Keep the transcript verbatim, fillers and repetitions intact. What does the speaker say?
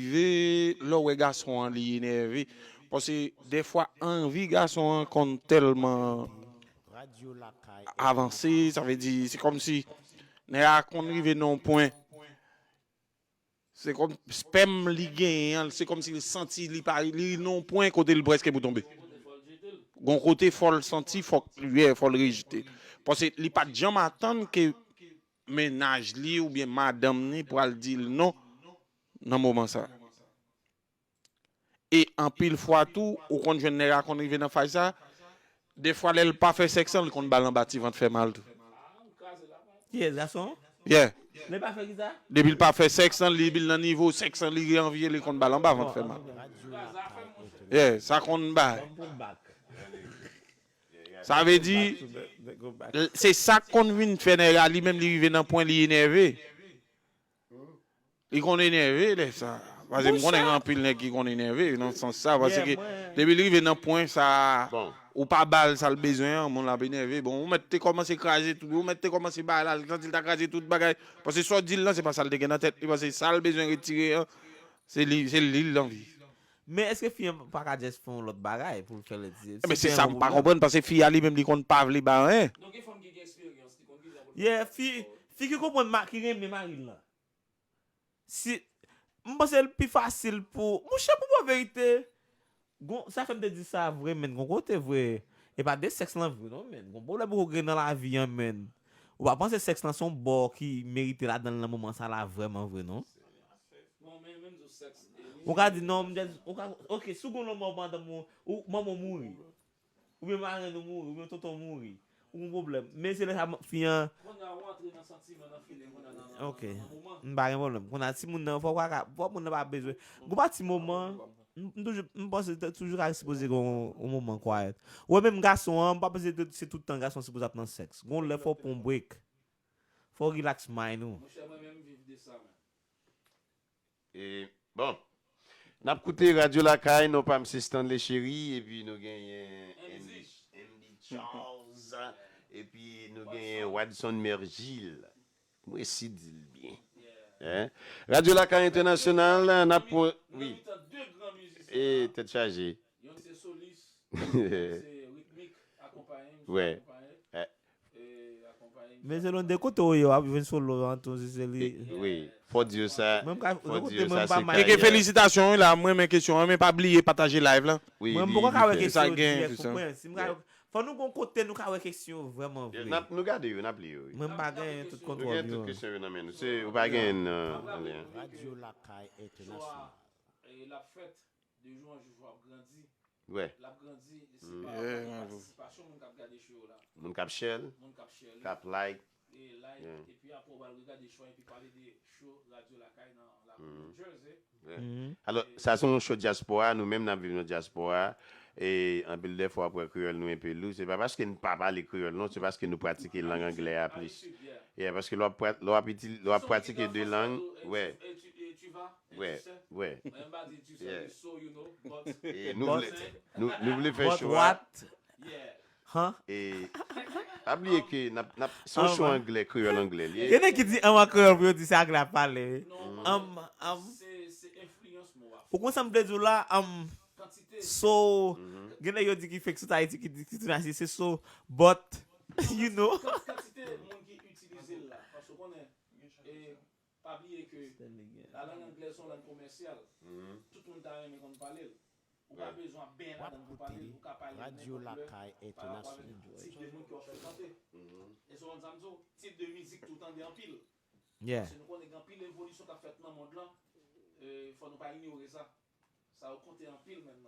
rive, lè w wè gason an li enève. Paske dèfwa anvi gason an konn tèlman avanse, sa vle di, se kòmsi nèg la konn rive nan yon pwen, se kòm spèm li genyen an, se kòmsi li santi li pa, li nan yon pwen kote li prèske pou tonbe. Gon kote fò l santi, fòk, yeah, fò l rejte. Paske li pa t janm atann ke mennaj li oubyen madanm li pral di l non nan moman sa. E anpil fwa tou, ou konn jwenn nèg la konn rive nan faz sa, dèfwa lè l pa fè sèks lan, li konn ba l anba ti vant fè mal tou. Kiyès, gason? Yeah. Lè pa fè ki sa? Depi l pa fè sèks lan, li, li nan nivo sèks lan, li anvi, li konn ba l anba vant fè mal. Yeah, sa konn bay. Sa vle di, se sa k konn vin fè nèg la, li menm li rive nan pwen li enève. Li konn enève lè sa. Paske m konnen gen anpil nèg ki konn enève nan sans sa. Paske depi li rive nan pwen sa, ou pa ba l sa l bezwen an, moun la ap enève. Bon, ou mèt te kòmanse kraze tout, ou mèt te kòmanse bay la, li santi l ta kraze tout bagay. Paske sa w di l lan, se pa sa l te gen nan tèt li, paske sa l bezwen retire an, se li, se li l anvi. Men èske fi an pa ka just fè yon lòt bagay pou l fè l retire? Men se sa m pa konprann, paske fi a li menm li konn pa vle bay anyen. Yeah, fi, fi ki konprann, ki renmen mari l lan. Si, m panse l pi fasil pou, monchè, pou bon verite, gon, sa fè m te di sa vre, men gon kote vre, e pa de sèks lan vre non, men gon pwoblèm ou gen nan lavi an, men ou pa panse sèks lan se yon bò ki merite ladan l nan moman sa la vrèman vre non. Ou ka di non, m just, ou ka, ok, si w gon lanmò madanm ou, ou manman w mouri, oubyen marenn ou mouri, oubyen tonton w mouri, ou gon pwoblèm. Men se lè sa fi an. Kounye a ou antre nan santiman, nan feeling, kounye a nan nan nan nan moman. Ok. M pa gen pwoblèm. Kounye a timoun nan, fò w ka, fò moun nan pa bezwen. Gon pa ti moman, m, m toujou, m panse toujou ka sipoze gen yon, yon moman quiet. Ou wè menm gason an, m pa panse se tout tan gason sipoze ap nan sèks. Gon lè fò w pran yon break. Fò w relax mind ou. Monchè, mwen menm m viv de sa, men. E, bon. N ap koute Radyo Lakay, non pa m se Stanley Chéry, epi nou genyen Andy, Andy Charles, epi nou genyen Wadson Mergil. M resi di l byen. Hein? Radyo Lakay Entènasyonal, n ap pran, wi. E, tèt chaje. Youn se solis, youn se ritmik, akonpaye, misye akonpaye. Men selon de kote w ye, w ap jwenn solo an tou, si se li. Wi, fò di yo sa. Mwen m ka, de kote mwen m pa mal. Eke felisitasyon wi la, mwen renmen kesyon an, men pa bliye pataje live lan. Wi, mwen m poko ka wè kesyon dirèk pou mwen. Si m ka, fò nou gon kote nou ka wè kesyon yo vrèman vre. N ap, nou gade yo, n ap li yo wi. Mwen m pa genyen tout kontwòl yo. Nou gen tout kesyon yo nan men nou. Se, ou pa genyen nan, nan li an. Radyo Lakay Entènasyonal. L ap fèt de jou an jou, jou ap grandi. L ap grandi, e se pa rapat patisipasyon moun k ap gade show yo la. Moun k ap share l, moun k ap share li, k ap like, e like, epi apre w pral regade show an epi pale de show Radyo Lakay nan lakou New Jersey. Alò, sa se yon show dyaspora, nou menm n ap viv nan dyaspora, e anpil dèfwa w ap wè kreyòl nou enpe lou, se pa paske n pa pale kreyòl non, se paske nou pratike lang anglè a plis. Yeah, paske lè w ap, lè w ap itil, lè w ap pratike de lang, wè. Wè, wè. E nou vle, nou, nou vle fè show a. E pa bliye ke n ap, n ap, se yon show anglè, kreyòl anglè li ye. Gen nèg ki di anm an kreyòl pou yo di se anglè ap pale wi. Anm, anm. Ou konn sa m vle di w la, anm. So, gen nèg yo di ki fake sot Ayiti, ki di ki tounen Ayiti, se so, but, you know. Kantite moun ki itilize l la, paske w konnen, e, pa bliye ke lalang anglè se yon lang komèsyal. Tout moun ta renmen konn pale l. Ou pa bezwen ap benyen ladan l pou pale l, ou ka pale nenpòt lè, pa rapò avèk tip de moun ke w ap frekante. Èske w konn sa m di w? Tip de mizik tou tande anpil. Paske nou konnen gen anpil evolisyon k ap fèt nan mond lan, e, fò nou pa inyore sa. Sa yo konte anpil menm nan